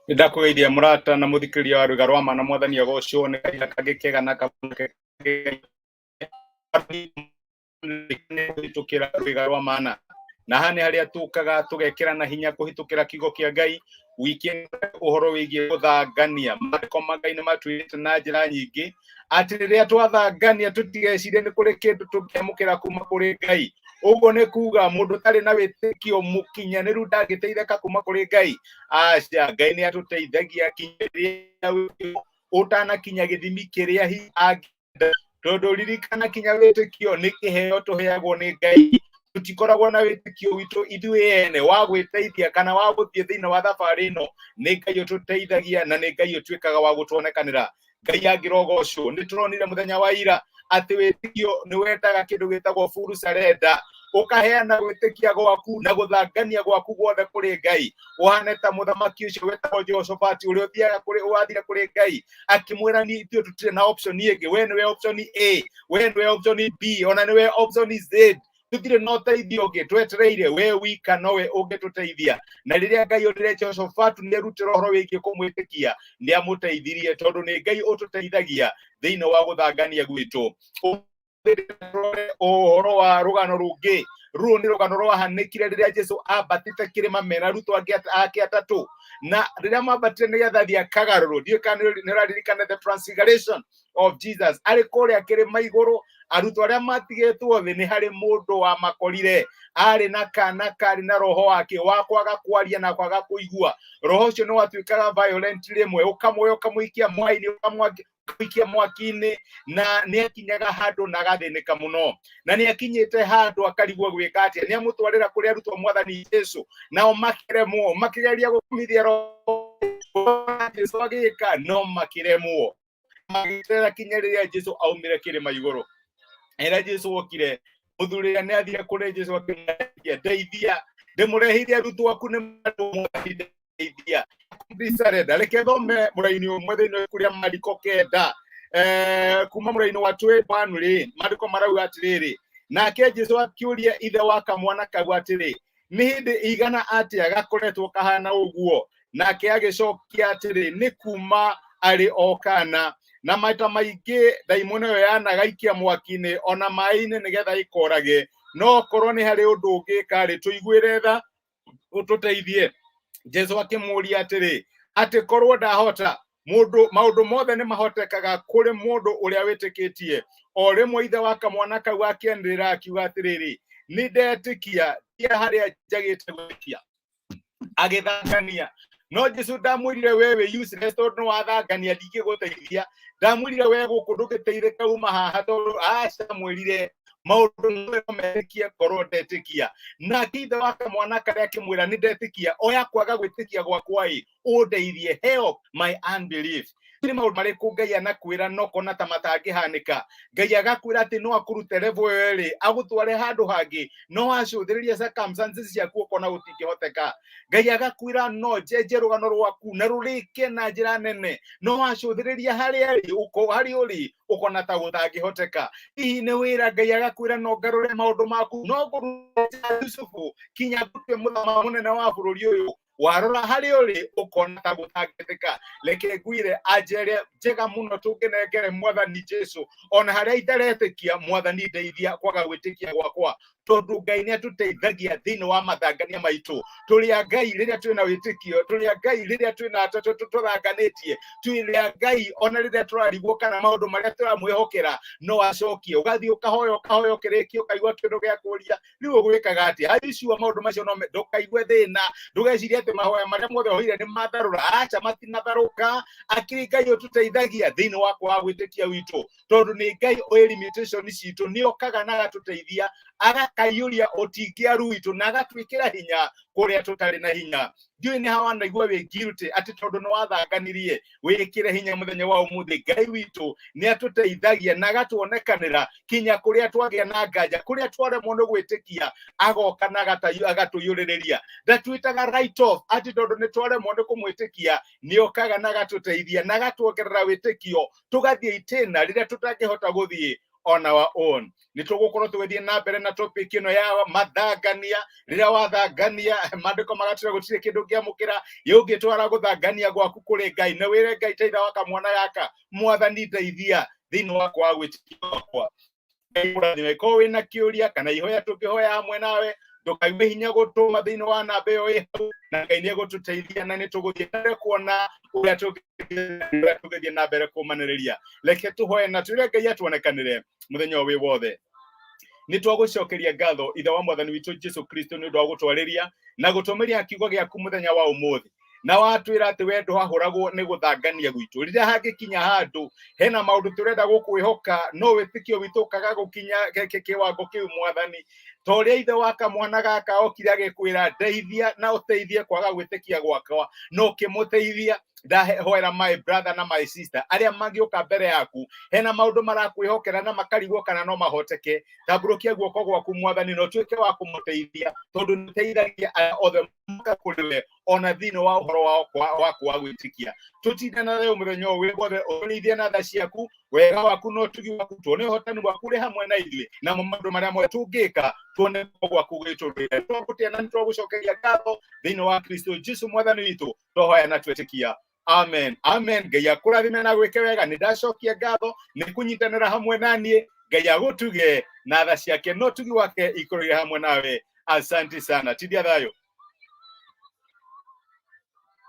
Nĩndakũgeithia mũrata na mũthikĩrĩria wa rwĩga rwa ma na mwathani agocwo nĩ kahinda kangĩ kega na kamweke kũhĩtũkĩra rwĩga rwa mana na haha nĩ harĩa tũkaga tũgekĩra na hinya kũhĩtũkĩra kiugo kĩa Ngai. Wiki ũhoro wĩgiĩ gũthangania, maandĩko ma Ngai nĩ matwĩrĩte na njĩra nyingĩ atĩ rĩrĩa twathangania tũtigecirie nĩ kũrĩ kĩndũ tũngĩamũkĩra kuma kũrĩ Ngai. Ũguo nĩ kuga mũndũ ũtarĩ na wĩtĩkio mũkinyanĩru ndangĩteithĩka kuma kũrĩ Ngai. Aca, Ngai nĩ atũteithagia kinya rĩrĩa wĩtĩkio ũtanakinya gĩthimi kĩrĩa hihi angĩenda, tondũ ririkana kinya wĩtĩkio nĩ kĩheo tũheagwo nĩ Ngai. Tũtikoragwo na wĩtĩkio witũ ithuĩ ene wa gwĩteithia kana wa gũthiĩ thĩinĩ wa thabarĩ ĩno. Nĩ Ngai ũtũteithagia na nĩ Ngai ũtuĩkaga wa gũtuonekanĩra. Ngai angĩrogocwo. Nĩ tũronire mũthenya wa ira atĩ wĩtĩkio nĩ wendaga kĩndũ gĩtagwo full surrender, ũkaheana gwĩtĩkia gwaku na gũthangania gwaku guothe kũrĩ Ngai, ũhane ta mũthamaki ũcio wetagwo Jehoshafati ũrĩa ũthiaga kũrĩ wathire kũrĩ Ngai akĩmwĩra, ni ithuĩ tũtirĩ na option ĩngĩ, we nĩwe option A, we nĩwe option B, ona nĩwe option Z. Tũtirĩ na ũteithio ũngĩ, twetereire we wika nowe ũngĩtũteithia. Na rĩrĩa Ngai onire Jehoshafatu nĩ erutĩra ũhoro wĩgiĩ kũmwĩtĩkia, nĩ amũteithirie, tondũ nĩ Ngai ũtũteithagia thĩinĩ wa gũthangania gwitũ. Ũhoro wa rũgano rũngĩ, rũrũ nĩ rũgano rwahanĩkire rĩrĩa Jesu ambatĩte kĩrĩma mena arutwo ake atatũ, na rĩrĩa mambatire nĩgetha thiĩ akagarũrwo. Ndiũĩ kana nĩ ũraririkana the transfiguration of Jesus. Arĩ kũrĩa kĩrĩma igũrũ, arutwo arĩa matigĩtwo thĩ, nĩ harĩ mũndũ wamakorire arĩ na kana karĩ na roho wake wa kwaga kwaria na kwaga kũigua. Roho ũcio nĩ watuĩkaga violent, rĩmwe ũkamwoya ũkamũikia mwaini, ũkamũikia mwaki-inĩ, na nĩ akinyaga handũ na agathĩnĩka mũno, na nĩ akinyĩte handũ akarigwo gwĩka atĩa. Nĩ amũtwarĩra kũrĩ arutwo mwathani Jesu, nao makĩremwo, makĩgeria gũkumithia roho Jesu agĩka, no makĩremwo. Magĩeterera kinya rĩrĩa Jesu aumire kĩrĩma igũrũ. Rĩrĩa Jesu okire, mũthuri ũrĩa nĩ athire kũrĩ Jesu akĩmwĩra, "Ndeithia, ndĩmũreheire arutwo aku nĩ mwathani, ndeithia." Surrender. Reke thome mũraini ũmwe thĩinĩ wa ibuku rĩa Mariko 9, kuma mũraini wa 21 rĩ, maandĩko marauga atĩrĩrĩ, nake Jesu akĩũria ithe wa kamwana kau atĩrĩ, "Nĩ hĩndĩ igana atĩa gakoretwo kahana ũguo?" Nake agĩcokia atĩrĩ, "Nĩ kuma arĩ o kana, na maita maingĩ ndaimono ĩyo yanagaikia mwaki-inĩ ona maĩ-inĩ nĩgetha ĩkorage. No korwo nĩ harĩ ũndũ ũngĩka-rĩ, tũiguĩre tha ũtũteithie." Jesu akĩmũũria atĩrĩ, "Atĩ korwo ndahota? Mũndũ maũndũ mothe nĩ mahotekaga kũrĩ mũndũ ũrĩa wĩtĩkĩtie." O rĩmwe ithe wa kamwana kau akĩanĩrĩra akiuga atĩrĩrĩ, "Nĩ ndetĩkia, ndia harĩa njagĩte gwĩtĩkia." Agĩthangania. No Jesu ndamwĩrire, "We wĩ useless tondũ nĩ wathangania, ndingĩgũteithia." Ndamwĩrire, "We gũkũ ndũngĩteithĩka, uma haha," tondũ aca. Mwĩrire, "Maũndũ mothe no metĩkie korwo ndetĩkia." Nake ithe wa kamwana karĩa akĩmwĩra, "Nĩ ndetĩkia, oya kwaga gwĩtĩkia gwakwa ĩ ũndeithie, help my unbelief." Nĩ maũndũ marĩkũ Ngai anakwĩra no kona ta matangĩhanĩka? Ngai agakwĩra atĩ no akũrute level ĩyo ĩrĩ agũtware handũ hangĩ, no acũthĩrĩria circumstances ciaku ũkona gũtingĩhoteka. Ngai agakwĩra no njenje rũgano rwaku na rũrĩke na njĩra nene, no acũthĩrĩria harĩa rĩ harĩa ũrĩ ũkona ta gũtangĩhoteka. Hihi nĩ wĩra, Ngai agakwĩra no ngarũre maũndũ maku, no ngũrute Yusufu kinya ngũtue mũthamaki mũnene wa bũrũri ũyũ. Warora harĩa ũrĩ ũkona ta gũtangĩthĩka. Reke ngwire anja ĩrĩa njega mũno tũngĩnengere mwathani Jesu ona harĩa itaretĩkia, "Mwathani, ndeithia kwaga gwĩtĩkia gwakwa," tondũ Ngai nĩ atũteithagia thĩinĩ wa mathangania maitũ. Tũrĩ a Ngai rĩrĩa twĩna wĩtĩkio, tũrĩ a Ngai rĩrĩa twĩna tũthanganĩtie, twĩrĩ a Ngai ona rĩrĩa tũrarigwo kana maũndũ marĩa tũramwĩhokera no acokie. Ũgathiĩ ũkahoya, ũkahoya, ũkĩrĩkia ũkaigua kĩndũ gĩa kũria, "Rĩu ũgwĩkaga atĩa?" Are you sure maũndũ macio no ndũkaigue thĩna, ndũgecirie atĩ mahoya marĩa mothe ũhoire nĩ matharũra. Aca, matinatharũka. Akĩrĩ Ngai ũtũteithagia thĩinĩ wa kwaga gwĩtĩkia witũ, tondũ nĩ Ngai ũĩ limitation citũ. Nĩ okaga na agatũteithia, agakaiyũria ũtingiaru witũ na agatwĩkĩra hinya kũrĩa tũtarĩ na hinya. Ndiũĩ nĩ wanaigua wĩ guilty atĩ tondũ nĩ wathanganirie. Wĩkĩre hinya mũthenya wa ũmũthĩ. Ngai witũ nĩ atũteithagia na agatuonekanĩra kinya kũrĩa twagĩa na nganja, kũrĩa twaremwo nĩ gwĩtĩkia, agoka na agatũiyũrĩrĩria. Ndatwĩtaga right off atĩ tondũ nĩ twaremwo nĩ kũmwĩtĩkia. Nĩ okaga na agatũteithia na agatuongerera wĩtĩkio, tũgathiĩ itĩna rĩrĩa tũtangĩhota gũthiĩ. On our own. Nĩ tũgũkorwo tũgĩthiĩ na mbere na topic ĩno ya mathangania. Rĩrĩa wathangania, maandĩko magatwĩra gũtirĩ kĩndũ ũngĩamũkĩra. Ũngĩtwara gũthangania gwaku kũrĩ Ngai na wĩre Ngai, teitha wa kamwana gaka, Mwathani, ndeithia thĩinĩ wakwa wa gwĩtĩkia gwakwa. Ngai kũrathime. Korwo wĩna kĩũria kana ihoya tũngĩhoya hamwe nawe, ndũkaigue hinya gũtũma thĩinĩ wa namba ĩyo ĩ hau, na Ngai nĩ egũtũteithia na nĩ tũgũthiĩ na mbere kuona ũrĩa tũngĩthiĩ na mbere kũmanĩrĩria. Reke tũhoe na twĩre Ngai atuonekanĩre mũthenya ũyũ wĩ wothe. Nĩ twagũcokeria ngatho, Ithe wa Mwathani witũ Jesu Kristo, nĩ ũndũ wa gũtwarĩria na gũtũmĩria kiugo gĩaku mũthenya wa ũmũthĩ, na watwĩra atĩ we ndwahũragwo nĩ gũthangania gwitũ. Rĩrĩa hangĩkinya handũ hena maũndũ tũrenda gũkwĩhoka no wĩtĩkio witũ ũkaga gũkinya kĩwango kĩu, Mwathani, ta ũrĩa ithe wa kamwana gaka okire agĩkwĩra, "Ndeithia na ũteithie kwaga gwĩtĩkia gwakwa," no ũkĩmũteithia. Ndahoera my brother na my sister arĩa mangĩũka mbere yaku hena maũndũ marakwĩhokera na makarigwo kana no mahoteke. Tambũrũkia guoko gwaku, Mwathani, na ũtuĩke wa kũmũteithia, tondũ nĩ ũteithagia arĩa othe moka kũrĩ we ona thĩinĩ wa ũhoro wa kwaga gwĩtĩkia. Tũtinde na thayũ mũthenya ũyũ wĩ wothe, ũrĩithie na tha ciaku, wega waku na ũtugi waku, tuone ũhotani waku ũrĩ hamwe na ithuĩ, namo maũndũ marĩa mothe tũngĩka tuone guoko gwaku gũgĩtũrũĩra. Twagũtĩa na nĩtwagũcokeria ngatho thĩinĩ wa Kristo Jesu Mwathani witũ, twahoya na twetĩkia. Amen, amen. Ngai akũrathime na gwĩke wega. Nĩ ndacokia ngatho nĩ kũnyitanĩra hamwe na niĩ. Ngai agũtuge na tha ciake no tugi wake ikorwo irĩ hamwe nawe. Asante sana, tindia thayũ.